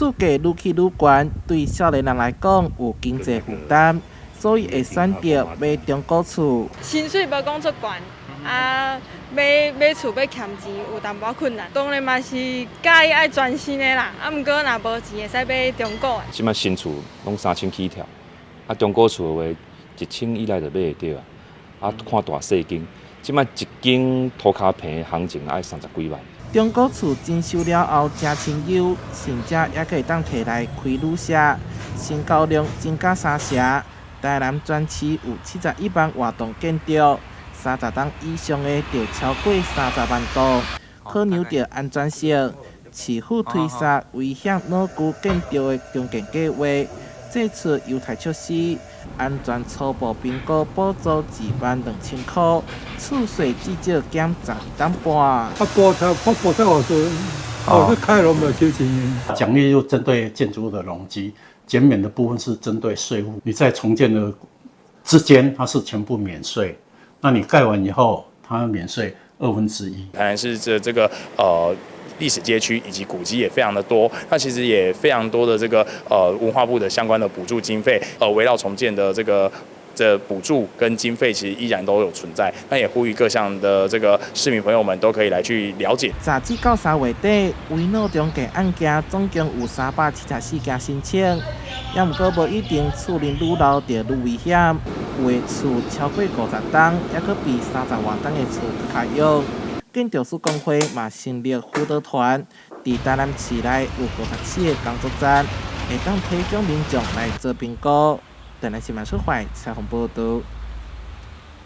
厝價愈起愈懸，對少年人來講有經濟負擔，所以會選擇買中古厝。薪水無講足懸，啊，買買厝欲儉錢有淡薄困難。當然嘛是佮意愛全新的啦，啊，毋過若無錢會使買中古的。這擺新厝攏3000起跳，啊，中古厝的話1000以內就買會著啊。啊，看大細間，這擺一間塗跤坪行情愛三十幾萬。中古厝整修了後誠清幽，甚至猶閣會當提來開旅社，成交量增加三成。台南全市有71萬活動建築，30冬以上的就超過30萬棟，考量著安全性，市府推捒危險老舊建築的重建計畫，祭出優待措施，安全初步評估補助22萬2千箍，厝稅至少減12擔半。啊，補貼我補貼我說，我是開攏沒有收錢。獎勵就針對建築物的容積，減免的部分是針對稅負。你在重建的之間，它是全部免稅。那你蓋完以後，它免稅1/2。台南市這個歷史街區以及古蹟也非常的多，那其實也非常多的這個文化部的相關的補助經費，圍繞重建的這補助跟經費其實依然都有存在。那也呼籲各項的這個市民朋友們都可以來去了解。截止到3月底，危老重建案件總共有374件申請，也毋過無一定厝齡愈老就愈危險，有的厝超過50冬，猶閣比30外冬的厝閣較俗。建築師公會嘛成立輔導團，佇台南市內有54個工作站，會當提供民眾來做評估。台南新聞出發採訪報導。